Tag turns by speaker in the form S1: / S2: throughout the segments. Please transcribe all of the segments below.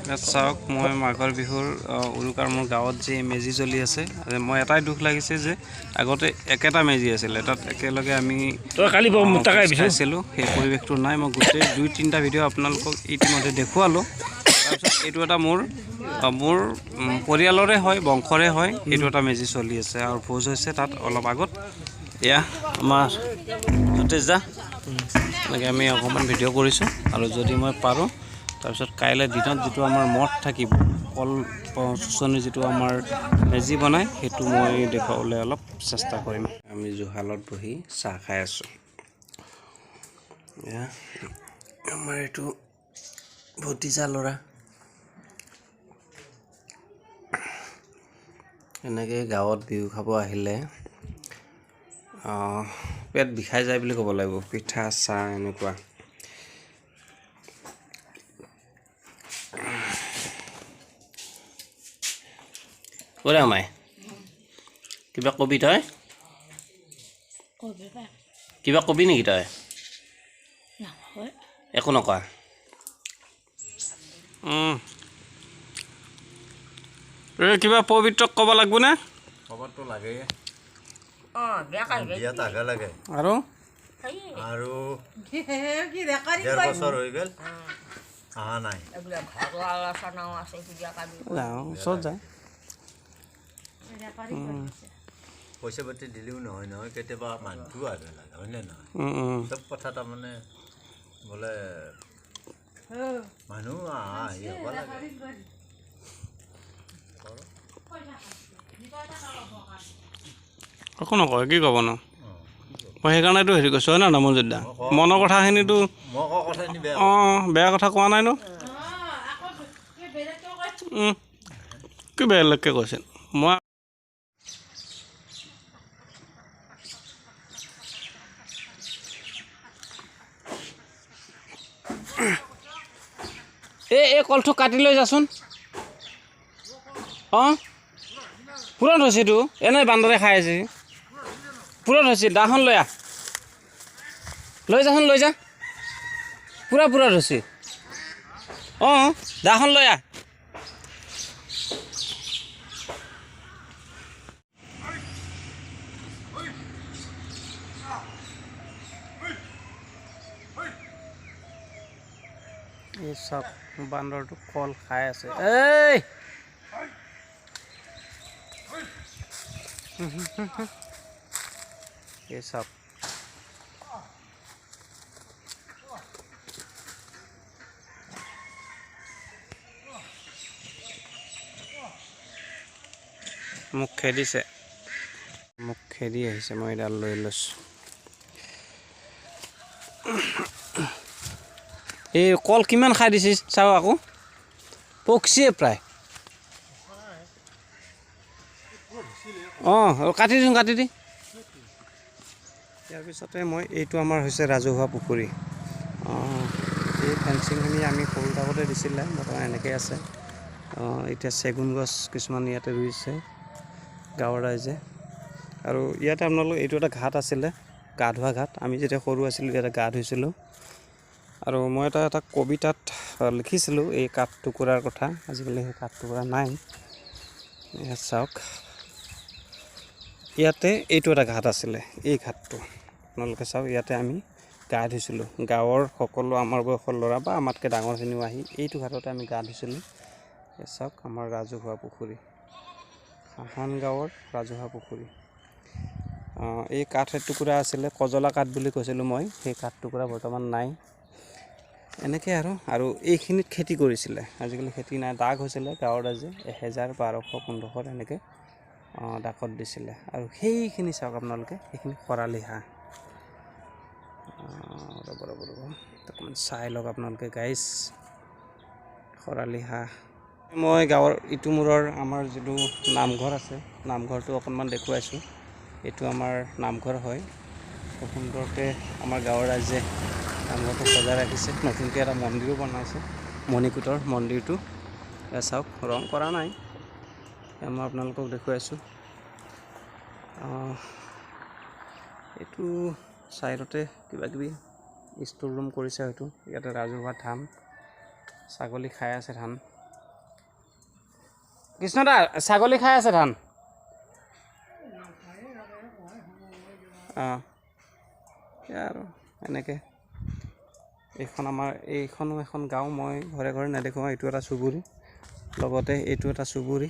S1: চাওক, মই মাঘৰ বিহুৰ উৰুকাৰ মোৰ গাঁৱত যি মেজি জ্বলি আছে, মই এটাই দুখ লাগিছে যে আগতে একেটা মেজি আছিলে, তাত একেলগে আমি খাইছিলোঁ, সেই পৰিৱেশটো নাই। মই গোটেই 2-3টা ভিডিঅ' আপোনালোকক ইতিমধ্যে দেখুৱালোঁ। তাৰপিছত এইটো এটা মোৰ মোৰ পৰিয়ালৰে হয়, বংশৰে হয়, এইটো এটা মেজি চলি আছে আৰু ভোজ হৈছে তাত অলপ আগত। এয়া আমাৰ জ্যোতিষ দা, এনেকৈ আমি অকণমান ভিডিঅ' কৰিছোঁ। আৰু যদি মই পাৰোঁ তাৰপিছত কাইলৈ দিনত যিটো আমাৰ মঠ থাকিব, কল চুচনি যিটো আমাৰ মেজি বনায়, সেইটো মই দেখুৱাবলৈ অলপ চেষ্টা কৰিম। আমি জুহালত বহি চাহ খাই আছোঁ। এয়া আমাৰ এইটো ভতিজা ল'ৰা। এনেকৈ গাঁৱত বিহু খাব আহিলে পেট বিষাই যায় বুলি ক'ব লাগিব, পিঠা চাহ এনেকুৱা। ওৰে মাই, কিবা কবি তই? কিবা কবি নেকি তই? একো নকৱা। এই কিবা পবিত্ৰক ক'ব লাগবনে?
S2: ক'বতো লাগে। আৰু আৰু 1.5 বছৰ হৈ গ'ল অহা নাই।
S1: ওচৰত যায়
S2: পইচা পাতি দিলেও নহয় নহয়, কেতিয়াবা মানুহটো আহিব লাগে, হয়নে নহয়? চব কথা তাৰমানে বোলে মানুহ আহা আহি হ'ব লাগে।
S1: একো নকয়, কি ক'ব ন? মই সেইকাৰণেতো হেৰি কৈছোঁ, হয় নহয় মঞ্জুৰ দা? মনৰ কথাখিনিতো অঁ বেয়া কথা কোৱা নাই ন? কি বেলেগকৈ কৈছে মই? এই কলটো কাটি লৈ যাচোন। অঁ পূৰণ হৈছে এইটো, এনেই বান্দৰে খাই আছে। পূৰণ হৈছে, দাখন লৈ আহ, লৈ যাচোন, লৈ যা, পূৰা পূৰণ হৈছে। অঁ দাখন লৈ আহ। এই চাওক, বান্দৰটো কল খাই আছে। এই এই চাওক, মোক খেদিছে, মোক খেদি আহিছে। মই এডাল লৈ লৈছোঁ। এই কল কিমান খাই দিছে চাওঁ আকৌ, পকচিয়ে প্ৰায়। অঁ কাটি দিছোন, কাটি দি। ইয়াৰ পিছতে মই এইটো আমাৰ হৈছে ৰাজহুৱা পুখুৰী। এই ফেঞ্চিংখিনি আমি সৰু থাকোঁতে দিছিলে, বৰ্তমান এনেকৈ আছে। এতিয়া চেগুন গছ কিছুমান ইয়াতে ৰুইছে গাঁৱৰ ৰাইজে। আৰু ইয়াতে আপোনালোক এইটো এটা ঘাট আছিলে, গা ধোৱা ঘাট। আমি যেতিয়া সৰু আছিলোঁ ইয়াতে গা ধুইছিলোঁ। আৰু মই এটা এটা কবিতাত লিখিছিলোঁ এই কাঠ টুকুৰাৰ কথা, আজিকালি সেই কাঠ টুকুৰা নাই। ইয়াত চাওক, ইয়াতে এইটো এটা ঘাট আছিলে, এই ঘাটটো আপোনালোকে চাওক, ইয়াতে আমি গা ধুইছিলোঁ। গাঁৱৰ সকলো আমাৰ বয়সৰ ল'ৰা বা আমাতকৈ ডাঙৰখিনিও আহি এইটো ঘাটতে আমি গা ধুইছিলোঁ। চাওক আমাৰ ৰাজহুৱা পুখুৰী, সাহান গাঁৱৰ ৰাজহুৱা পুখুৰী। এই কাঠ এটুকুৰা আছিলে, কজলা কাঠ বুলি কৈছিলোঁ মই, সেই কাঠ টুকুৰা বৰ্তমান নাই। এনেকৈ আৰু আৰু এইখিনিত খেতি কৰিছিলে, আজিকালি খেতি নাই। দাগ হৈছিলে গাঁৱৰ ৰাইজে 1000, 1200, 1500 এনেকৈ ডাকত দিছিলে। আৰু সেইখিনি চাওক আপোনালোকে, সেইখিনি খৰালি হাঁহ। ৰ'ব ৰ'ব ৰ'ব, অকণমান চাই লওক আপোনালোকে গাইজ, খৰালি হাঁহ। মই গাঁৱৰ ইটো মূৰৰ আমাৰ যিটো নামঘৰ আছে, নামঘৰটো অকণমান দেখুৱাইছোঁ। এইটো আমাৰ নামঘৰ হয়। খুব সুন্দৰকৈ আমাৰ গাঁৱৰ ৰাইজে নামঘৰটো সজাই ৰাখিছে। নতুনকৈ এটা মন্দিৰো বনাইছে, মণিকূটৰ মন্দিৰটো। এয়া চাওক, ৰং কৰা নাই, মই আপোনালোকক দেখুৱাইছোঁ। এইটো ছাইডতে কিবা কিবি ষ্ট'ৰ ৰুম কৰিছে হয়তো। ইয়াতে ৰাজহুৱা ধান, ছাগলী খাই আছে ধান। কৃষ্ণদা ছাগলী খাই আছে ধান। অঁ, আৰু এনেকৈ এইখন আমাৰ, এইখনো এখন গাঁও, মই ঘৰে ঘৰে নেদেখোঁ। এইটো এটা চুবুৰী, লগতে এইটো এটা চুবুৰী।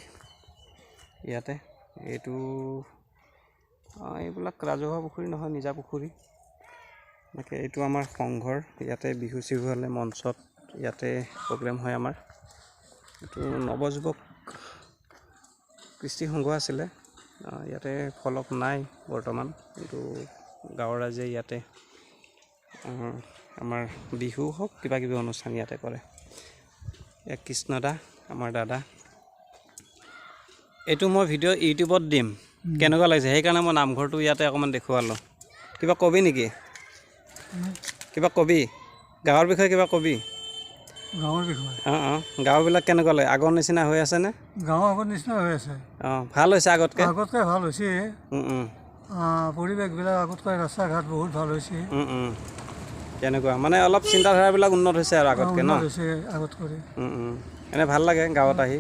S1: ইয়াতে এইটো এইবিলাক ৰাজহুৱা পুখুৰী নহয়, নিজা পুখুৰী। এনেকৈ এইটো আমাৰ সংঘৰ, ইয়াতে বিহু চিহু হ'লে মঞ্চত ইয়াতে প্ৰগ্ৰেম হয় আমাৰ। এইটো নৱযুৱক কৃষ্টি সংঘ আছিলে, ইয়াতে ফলক নাই বৰ্তমান, কিন্তু গাঁৱৰ ৰাইজে ইয়াতে আমাৰ বিহু হওক কিবা কিবি অনুষ্ঠান ইয়াতে কৰে। ইয়াত কৃষ্ণদা আমাৰ দাদা। এইটো মই ভিডিঅ' ইউটিউবত দিম, কেনেকুৱা লাগিছে সেইকাৰণে মই নামঘৰটো ইয়াতে অকণমান দেখুৱালোঁ। কিবা কবি নেকি? কিবা কবি গাঁৱৰ বিষয়ে? কিবা কবি
S3: গাঁৱৰ বিষয়ে?
S1: অঁ অঁ, গাঁওবিলাক কেনেকুৱা লাগে? আগৰ নিচিনা হৈ আছেনে?
S3: গাঁও আগৰ নিচিনা হৈ আছে।
S1: অঁ, ভাল হৈছে আগতকৈ?
S3: আগতকৈ ভাল হৈছে। পৰিৱেশবিলাক আগতকৈ, ৰাস্তা ঘাট বহুত ভাল হৈছে।
S1: তেনেকুৱা মানে অলপ চিন্তাধাৰাবিলাক উন্নত হৈছে আৰু আগতকৈ ন?
S3: হৈছে আগতকৈ।
S1: এনে ভাল লাগে গাঁৱত আহি।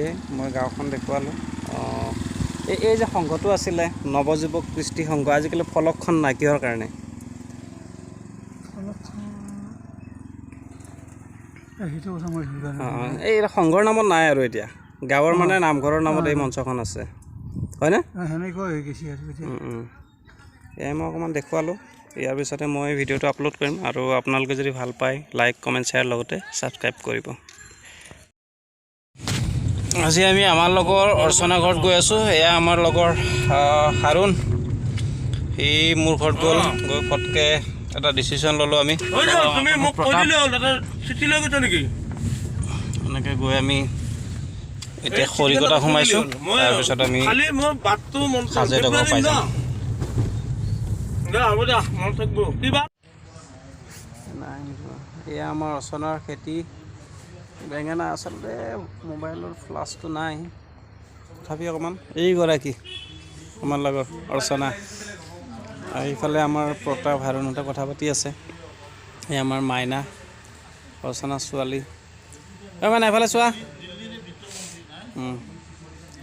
S1: এই মই গাঁওখন দেখুৱালোঁ। এই এই যে সংঘটো আছিলে নৱযুৱক কৃষ্টি সংঘ, আজিকালি ফলকখন নাই, কিহৰ কাৰণে? এই সংঘৰ নামত নাই আৰু এতিয়া, গাঁৱৰ মানে নামঘৰৰ নামত এই মঞ্চখন আছে, হয়নে? এয়াই মই অকণমান দেখুৱালোঁ। ইয়াৰ পিছতে মই ভিডিঅ'টো আপলোড কৰিম, আৰু আপোনালোকে যদি ভাল পায় লাইক কমেণ্ট শ্বেয়াৰ লগতে ছাবস্ক্ৰাইব কৰিব। আজি আমি আমাৰ লগৰ অৰ্চনা ঘৰত গৈ আছোঁ। এয়া আমাৰ লগৰ হাৰুণ, সি মোৰ ঘৰত গ'ল, গৈ ফটকৈ এটা ডিচিশ্যন ল'লোঁ আমি। এনেকৈ গৈ আমি এতিয়া খৰিকটা সোমাইছোঁ, তাৰপিছত আমি সাজেদগৰ পাই যাম। নাই, এয়া আমাৰ অৰ্চনাৰ খেতি বেঙেনা। আচলতে মোবাইলৰ ফ্লাছটো নাই, তথাপি অকণমান। এইগৰাকী আমাৰ লগৰ অৰ্চনা, এইফালে আমাৰ প্ৰতাপ হাৰুণহঁতে কথা পাতি আছে। এই আমাৰ মাইনা, অৰ্চনা ছোৱালী। এই মানে এইফালে চোৱা।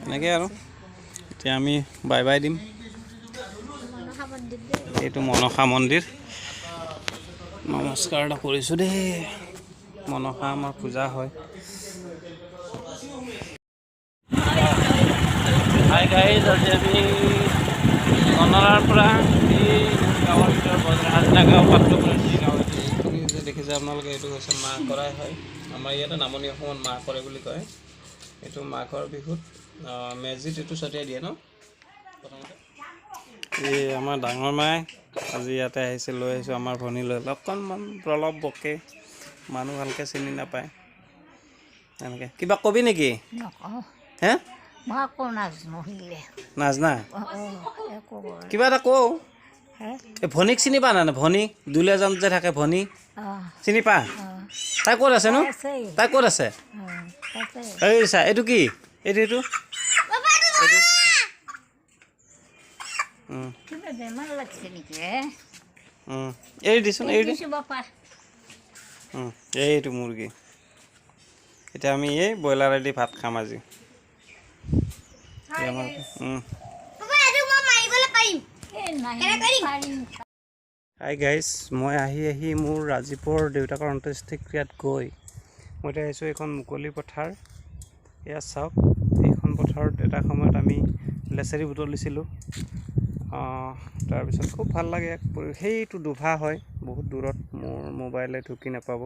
S1: এনেকৈ আৰু এতিয়া আমি বাই বাই দিম। এইটো মনসা মন্দিৰ, নমস্কাৰ এটা কৰিছোঁ দেই। মনসা আমাৰ পূজা হয়। হাই গাইজ, আজি আমি কনৰাৰ পৰা এই গাঁৱৰ ভিতৰত বজৰা গাঁও পাত্ৰ গাঁও এইখিনি যে দেখিছে আপোনালোকে, এইটো হৈছে মাহ কৰাই হয়। আমাৰ ইয়াতে নামনি অসমত মাহ কৰে বুলি কয়। এইটো মাঘৰ বিহুত মেজিত এইটো ছটিয়াই দিয়ে ন প্ৰথমতে। এই আমাৰ ডাঙৰ মায়ে আজি ইয়াতে আহিছে, লৈ আহিছোঁ আমাৰ ভনী লৈ। অকণমান অলপ বকে, মানুহ ভালকৈ চিনি নাপায়। এনেকৈ কিবা কবি নেকি? হে, নাজনা? কিবা এটা কওঁ। এই ভনীক চিনি পা নাই? ভনী দুলীয়াজান যে থাকে, ভনী চিনি পা? তাই ক'ত আছে নো? তাই ক'ত আছে? এই চা, এইটো কি? এইটো এইটো এৰি দিচোন, এৰি দি। এইটো মুৰ্গী। এতিয়া আমি এই ব্ৰইলাৰেদি ভাত খাম আজি। হাই গাইজ, মই আহি আহি মোৰ ৰাজীৱৰ দেউতাকৰ অন্ত্যেষ্টিক্ৰিয়াত গৈ মই এতিয়া আহিছোঁ এইখন মুকলি পথাৰ। এয়া চাওক, এইখন পথাৰত এটা সময়ত আমি লেচেৰি বুটলিছিলোঁ। তাৰপিছত খুব ভাল লাগে। সেইটো ডোভা হয়, বহুত দূৰত, মোৰ মোবাইলে ঢুকি নাপাব।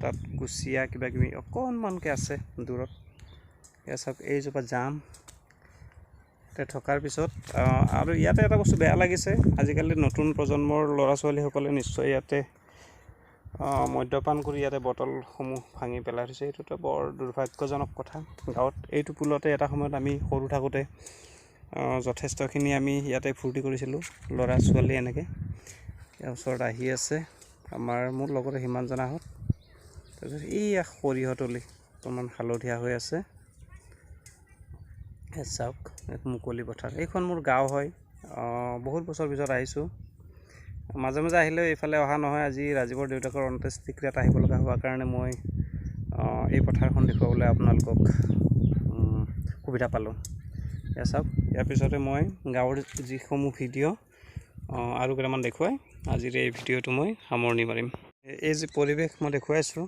S1: তাত কুচিয়া কিবা কিবি অকণমানকৈ আছে দূৰত। এয়া চাওক, এইজোপা জাম। তাতে থকাৰ পিছত আৰু ইয়াতে এটা বস্তু বেয়া লাগিছে, আজিকালি নতুন প্ৰজন্মৰ ল'ৰা ছোৱালীসকলে নিশ্চয় ইয়াতে মদ্যপান কৰি ইয়াতে বটলসমূহ ভাঙি পেলাই থৈছে। এইটোতো বৰ দুৰ্ভাগ্যজনক কথা। গাঁৱত এইটো পুলতে এটা সময়ত আমি সৰু থাকোঁতে যথেষ্টখিনি আমি ইয়াতে ফূৰ্তি কৰিছিলোঁ, ল'ৰা ছোৱালী এনেকৈ। ইয়াৰ ওচৰত আহি আছে আমাৰ মোৰ লগতে সিমানজনাহঁত। তাৰপিছত এইয়া সৰিয়হতলি অকণমান হালধীয়া হৈ আছে। চাওক, এক মুকলি পথাৰ। এইখন মোৰ গাঁও হয়। বহুত বছৰ পিছত আহিছোঁ। মাজে মাজে আহিলেও এইফালে অহা নহয়। আজি ৰাজীৱৰ দেউতাকৰ অন্ত্যেষ্টিক্ৰিয়াত আহিব লগা হোৱাৰ কাৰণে মই এই পথাৰখন দেখুৱাবলৈ আপোনালোকক সুবিধা পালোঁ। এয়া চাওক, ইয়াৰ পিছতে মই গাঁৱৰ যিসমূহ ভিডিঅ' আৰু কেইটামান দেখুৱাই আজিৰ এই ভিডিঅ'টো মই সামৰণি মাৰিম। এই যি পৰিৱেশ মই দেখুৱাইছোঁ,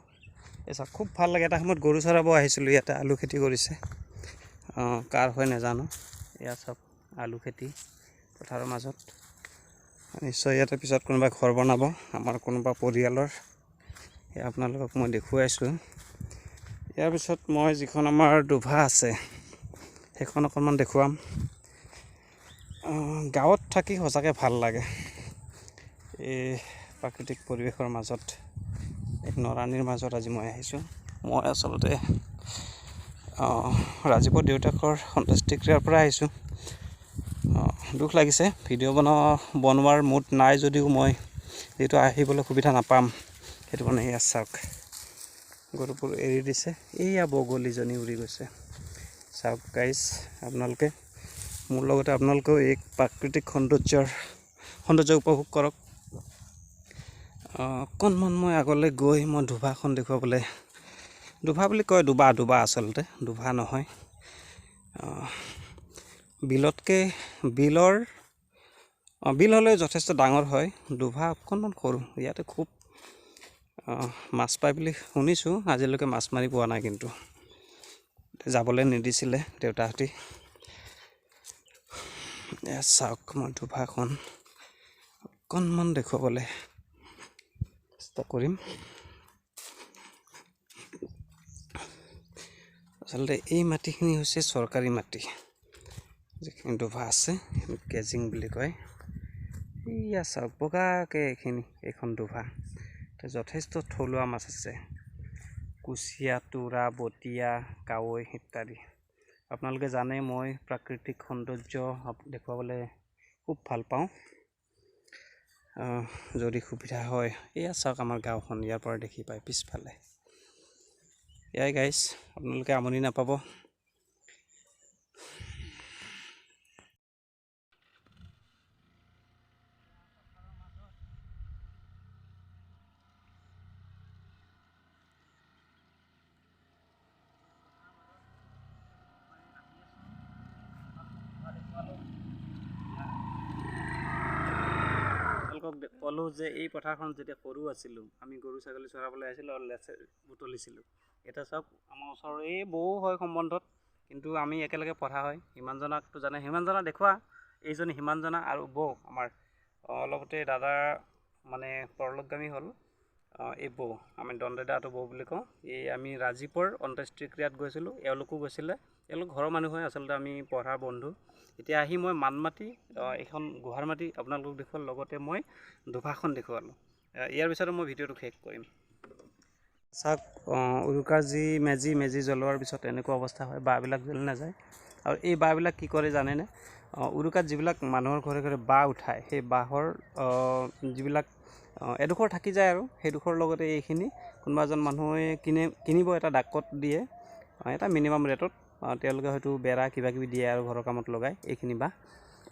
S1: এই চাওক, খুব ভাল লাগে। এটা সময়ত গৰু চৰাব আহিছিলোঁ, ইয়াতে আলু খেতি কৰিছে, কাৰ হয় নাজানো। এয়া চাওক, আলু খেতি পথাৰৰ মাজত। নিশ্চয় ইয়াতে পিছত কোনোবা ঘৰ বনাব, আমাৰ কোনোবা পৰিয়ালৰ। এয়া আপোনালোকক মই দেখুৱাইছোঁ। ইয়াৰ পিছত মই যিখন আমাৰ ডোভা আছে সেইখন অকণমান দেখুৱাম। গাঁৱত থাকি সঁচাকৈ ভাল লাগে। এই প্ৰাকৃতিক পৰিৱেশৰ মাজত, এক নৰাণীৰ মাজত আজি মই আহিছোঁ। মই আচলতে ৰাজীৱৰ দেউতাকৰ অন্ত্যেষ্টিক্ৰিয়াৰ পৰা আহিছোঁ। দুখ লাগিছে, ভিডিঅ' বনোৱাৰ মুড নাই যদিও মই যিহেতু আহিবলৈ সুবিধা নাপাম, সেইটো কাৰণে এয়া চাওক, গৰুবোৰ এৰি দিছে। এইয়া বগলীজনী উৰি গৈছে। চাওক গাইজ, আপোনালোকে মোৰ লগতে আপোনালোকেও এই প্ৰাকৃতিক সৌন্দৰ্য উপভোগ কৰক। অকণমান মই আগলৈ গৈ মই ডোভাখন দেখুৱাবলৈ, ডোভা বুলি কয়, ডোবা ডোবা আচলতে ডোভা নহয়, বিলতকৈ বিলৰ বিল হ'লে যথেষ্ট ডাঙৰ হয়, ডোভা অকণমান সৰু। ইয়াতে খুব মাছ পায় বুলি শুনিছোঁ, আজিলৈকে মাছ মাৰি পোৱা নাই, কিন্তু যাবলৈ নিদিছিলে দেউতাহঁতি। চাওক, মই ডোভাখন অকণমান দেখুৱাবলৈ চেষ্টা কৰিম। আচলতে এই মাটিখিনি হৈছে চৰকাৰী মাটি, যিখিনি ডোভা আছে কেজিং বুলি কয়। এইয়া চাওক, বগাকৈ এইখিনি এইখন ডোভা। যথেষ্ট থলুৱা মাছ আছে, কুচিয়া, তোৰা, বটিয়া, কাৱৈ ইত্যাদি। আপোনালোকে জানে মই প্ৰাকৃতিক সৌন্দৰ্য দেখুৱাবলৈ খুব ভাল পাওঁ। যদি সুবিধা হয়, এয়া চাওক আমাৰ গাঁওখন ইয়াৰ পৰা দেখি পায় পিছফালে। এয়াই গাইজ, আপোনালোকে আমনি নাপাব। ক'লোঁ যে এই পথাৰখন যেতিয়া সৰু আছিলোঁ আমি গৰু ছাগলী চৰাবলৈ আহিছিলোঁ আৰু লেচে বুটলিছিলোঁ। এতিয়া চাওক, আমাৰ ওচৰৰ এই বৌ হয় সম্বন্ধত, কিন্তু আমি একেলগে পঢ়া হয়। হিমাঞ্জনাকতো জানে, হিমাঞ্জনা দেখুওৱা, এইজনী হিমাঞ্জনা আৰু বৌ আমাৰ অলপতে দাদা মানে পৰলোকগামী হ'ল। এই বৌ, আমি দণ্ডেদাটো বৌ বুলি কওঁ। এই আমি ৰাজীৱৰ অন্ত্যেষ্টিক্ৰিয়াত গৈছিলোঁ, এওঁলোকো গৈছিলে, এওঁলোক ঘৰৰ মানুহ হয়, আচলতে আমি পঢ়াৰ বন্ধু। এতিয়া আহি মই মানমাটি, এইখন গুহাৰ মাটি আপোনালোকক দেখুৱালোঁ, লগতে মই ডোভাখন দেখুৱালোঁ। ইয়াৰ পিছতে মই ভিডিঅ'টো শেষ কৰিম। চাওক, উৰুকাৰ যি মেজি জ্বলোৱাৰ পিছত এনেকুৱা অৱস্থা হয়, বাঁহবিলাক জ্বলি নাযায়। আৰু এই বাঁহবিলাক কি কৰে জানেনে? উৰুকাত যিবিলাক মানুহৰ ঘৰে ঘৰে বাঁহ উঠায়, সেই বাঁহৰ যিবিলাক এডোখৰ থাকি যায় আৰু সেইডোখৰ লগতে এইখিনি কোনোবা এজন মানুহে কিনিব, এটা ডাকত দিয়ে এটা মিনিমাম ৰেটত। তেওঁলোকে হয়তো বেৰা কিবা কিবি দিয়ে আৰু ঘৰৰ কামত লগায় এইখিনি বাঁহ,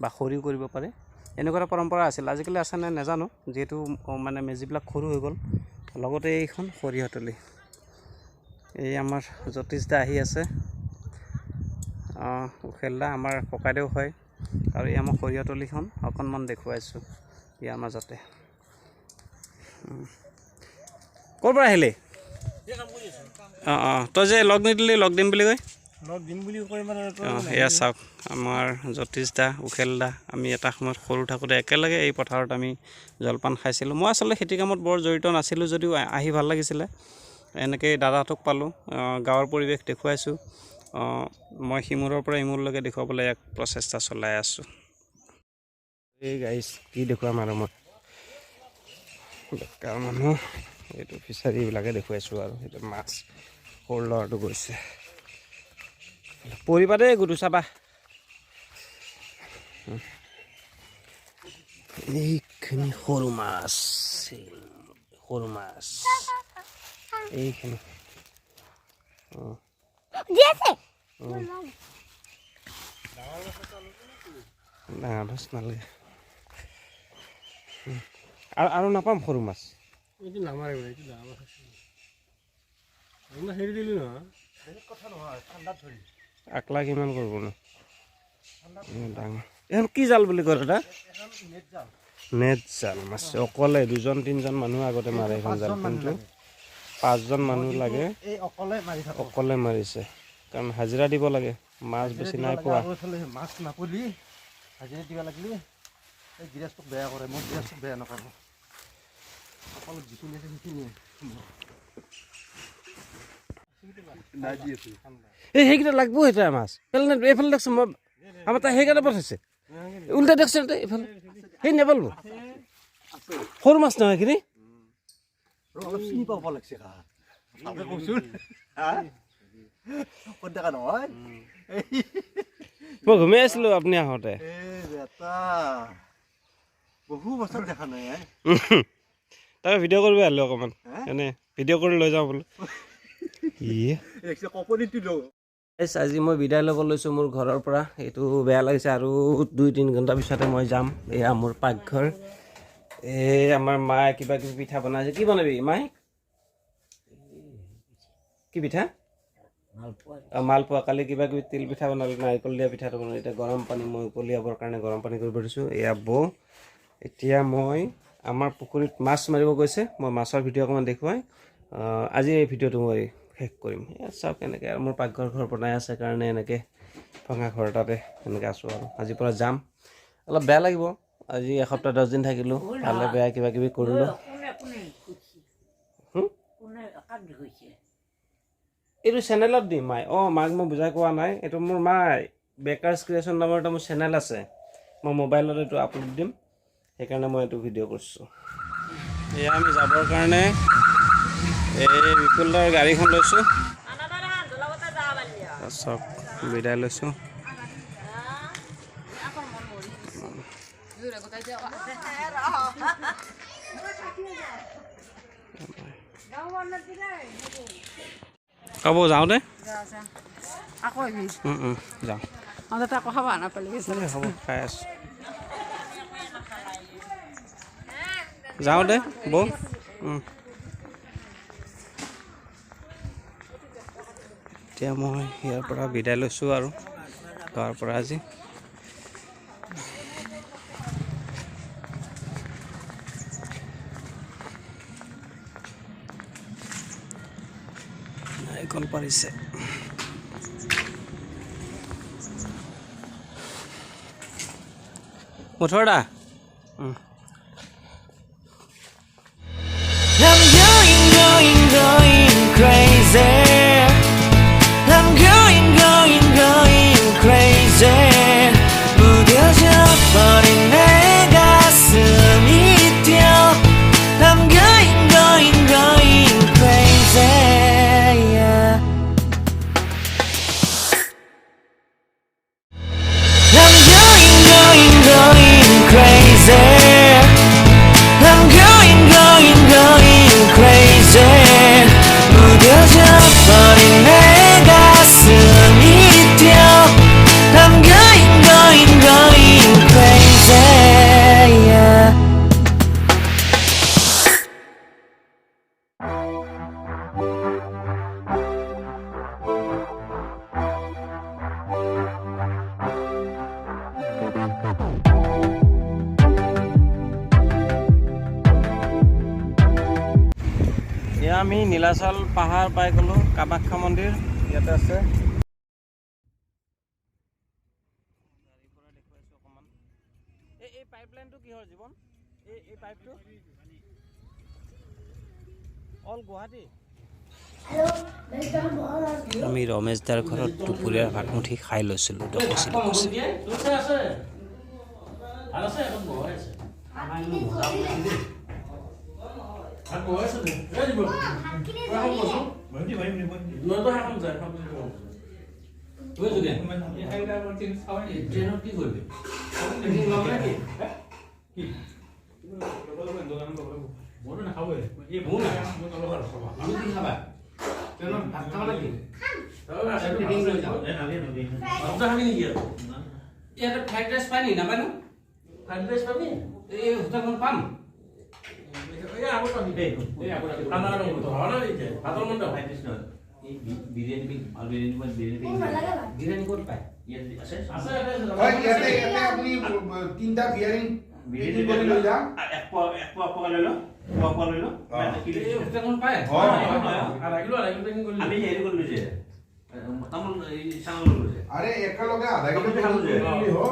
S1: বা খৰিও কৰিব পাৰে। এনেকুৱা এটা পৰম্পৰা আছিল, আজিকালি আছে নে নাজানো, যিহেতু মানে মেজিবিলাক সৰু হৈ গ'ল। লগতে এইখন সৰিয়হতলি, এই আমাৰ জ্যোতিষ দা আহি আছে, উখেল দা আমাৰ ককাইদেউ হয়। আৰু এই আমাৰ সৰিয়হতলিখন অকণমান দেখুৱাইছোঁ ইয়াৰ মাজতে। ক'ৰ পৰা আহিলি? অঁ অঁ, তই যে লগ নিদিলি, লগ দিম বুলি কৈ। এয়া চাওক, আমাৰ জ্যোতিষ দা, উখেল দা, আমি এটা সময়ত সৰু থাকোঁতে একেলগে এই পথাৰত আমি জলপান খাইছিলোঁ। মই আচলতে খেতি কামত বৰ জড়িত নাছিলোঁ যদিও আহি ভাল লাগিছিলে। এনেকৈ দাদাহঁতক পালোঁ, গাঁৱৰ পৰিৱেশ দেখুৱাইছোঁ। মই সিমূৰৰ পৰা ইমূৰলৈকে দেখুৱাবলৈ এক প্ৰচেষ্টা চলাই আছোঁ। এই গাইজ, কি দেখুৱাম আৰু মই বেকাৰ মানুহ, এইটো ফিচাৰীবিলাকে দেখুৱাইছোঁ আৰু। সেইটো মাছ সৰু ল'ৰাটো গৈছে, পৰিবা দেই গুডু চাবা। এইখিনি সৰু মাছ, সৰু মাছ এইখিনি। ডাঙৰ মাছ নালাগে আৰু, আৰু নাপাম সৰু মাছ। আকলা কিমান কৰিব ন ডাঙৰ এখন কি জাল বুলি কয় দাদা? নেট জাল। মাছ অকলে দুজন তিনিজন মানুহ আগতে মাৰে এখন জাল, কিন্তু পাঁচজন মানুহ লাগে। অকলে মাৰিছে কাৰণ হাজিৰা দিব লাগে, মাছ বেছি নাই পোৱা।
S4: মাছ নাপলি হাজিৰা দিব লাগিলে এই গিৰাজটোক বেয়া কৰে, মই গিৰাজটোক বেয়া নকৰোঁ। অকল যিখিনি আছে সেইখিনিয়ে।
S1: এই সেইকেইটা লাগব এতিয়া মাছ পেলাই এইফালে দেখছোঁ মই, আমাৰ তাই সেইকেইটা পঠাইছে উল্টা দেখছোঁ এইফালে সেই নেপালব। সৰু মাছ নহয় এইখিনি। মই ঘুমাই আছিলো আপুনি আহোঁতে। তাকে ভিডিঅ' কৰিব আহিলো অকণমান, এনে ভিডিঅ' কৰি লৈ যাওঁ বোলো। আজি মই বিদায় ল'ব লৈছোঁ মোৰ ঘৰৰ পৰা, এইটো বেয়া লাগিছে। আৰু 2-3 ঘণ্টা পিছতে মই যাম। এয়া মোৰ পাকঘৰ। এই আমাৰ মায়ে কিবা কিবি পিঠা বনাইছে। কি বনাবি মায়ে? কি পিঠা? মালপোৱা। কালি কিবা কিবি তিল পিঠা বনালোঁ, নাৰিকল দিয়া পিঠাটো বনালোঁ। এতিয়া গৰম পানী মই উকলিয়াবৰ কাৰণে গৰম পানী কৰিব দিছোঁ। এয়া বৌ। এতিয়া মই আমাৰ পুখুৰীত মাছ মাৰিব গৈছে, মই মাছৰ ভিডিঅ' অকণমান দেখুৱাই আজি এই ভিডিঅ'টো মই শেষ কৰিম। এয়া চাওক এনেকৈ আৰু মোৰ পাকঘৰ ঘৰ বনাই আছে কাৰণে এনেকৈ ভঙা ঘৰ এটাতে এনেকৈ আছোঁ আৰু। আজিৰ পৰা যাম, অলপ বেয়া লাগিব। আজি এসপ্তাহ 10 দিন থাকিলোঁ, ভালে বেয়া কিবা কিবি কৰিলোঁ। এইটো চেনেলত দিম মাই। অঁ মাক মই বুজাই কোৱা নাই, এইটো মোৰ মাই বেকাৰ্ছ ক্ৰিয়েশ্যন নামৰ এটা মোৰ চেনেল আছে, মই মোবাইলত এইটো আপলোড দিম, সেইকাৰণে মই এইটো ভিডিঅ' কৰিছোঁ। এয়া আমি যাবৰ কাৰণে এই বিপুলদাৰ গাড়ীখন লৈছোঁ, চব বিদায় লৈছোঁ। হ'ব যাওঁ দে, যাওঁ হ'ব, খাই আছোঁ। যাওঁ দে বৌ। এতিয়া মই ইয়াৰ পৰা বিদায় লৈছোঁ আৰু গাঁৱৰ পৰা আজি। নাৰিকল পাৰিছে। মুঠৰ দা।
S5: I'm going, going, going crazy. I'm going, going, going crazy. 무뎌져 버린 내 가슴이 뛰어. I'm going, going, going crazy. Yeah. I'm going, going, going crazy. I'm going, going, going crazy. 무뎌져 버린 내 가슴이 뛰어. I'm going, going, going crazy. Yeah.
S1: এয়া আমি নীলাচল পাহাৰ পাই গ'লোঁ। কামাখ্যা মন্দিৰ ইয়াতে আছে। এই পাইপলাইনটো কিহৰ জীৱন? এই পাইপটো অল গুৱাহাটী। আমি ৰমেশ দাৰ ঘৰত দুপৰীয়াৰ ভাতমুঠি খাই লৈছিলোঁ। ইয়াতে ফ্ৰাইড ৰাইচ পাই নি? নাপায় ন? ফ্ৰাইড ৰাইচ পাবি? এই হোটেলখন পাম।
S6: বিৰিয়ানী, ভাল বিৰিয়ানী, বিৰিয়ানী, বিৰিয়ানী ক'ত পায়? ইয়াত আছে।
S7: হয়, ইয়াতে আপুনি তিনিটা বিয়াৰিং
S6: বিৰিয়ানী
S7: কৰি লৈ যাম।
S6: এক পোৱা, এক পোৱা পোৱা লৈ লওঁ, পোৱা পোৱা লৈ লওঁ।
S1: পায়।
S6: আমি হেৰি কৰিলো যে তামোল, এই চাউল ল'লো যে।
S7: আৰে, একেলগে আধা কিলো খালো যে হ'ল।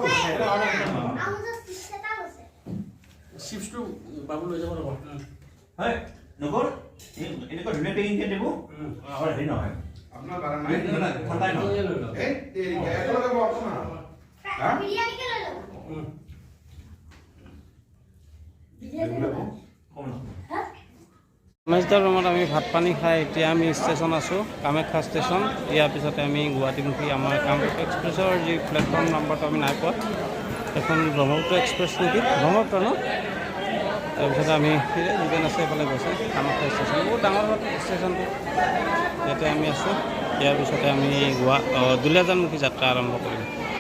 S4: চিপছটো বাবু লৈ যাব ৰ'ব।
S6: হয়, নগৰ এনেকুৱা ধুনীয়া পেকিং দিব, হেৰি নহয়।
S7: আপোনাৰ ভাড়া নাই।
S6: ঠাণ্ডাই নহয়।
S7: এই তেৰিকা, একেলগে বহক না। হা?
S6: কম নহয়।
S1: ৰমেশদাৰ ৰুমত আমি ভাত পানী খাই এতিয়া আমি ষ্টেচন আছোঁ, কামাখ্যা ষ্টেচন। ইয়াৰ পিছতে আমি গুৱাহাটীমুখী আমাৰ কামৰূপ এক্সপ্ৰেছৰ যি প্লেটফৰ্ম নাম্বাৰটো আমি নাই পোৱা। এখন ব্ৰহ্মপুত্ৰ এক্সপ্ৰেছ নেকি? ব্ৰহ্মপুত্ৰ ন? তাৰপিছতে আমি যোগেন আছে, এইফালে গৈছে। কামাখ্যা ষ্টেচন বহুত ডাঙৰ ষ্টেচনটো, ইয়াতে আমি আছোঁ। ইয়াৰ পিছতে আমি দুলীয়াজানমুখী যাত্ৰা আৰম্ভ কৰিম।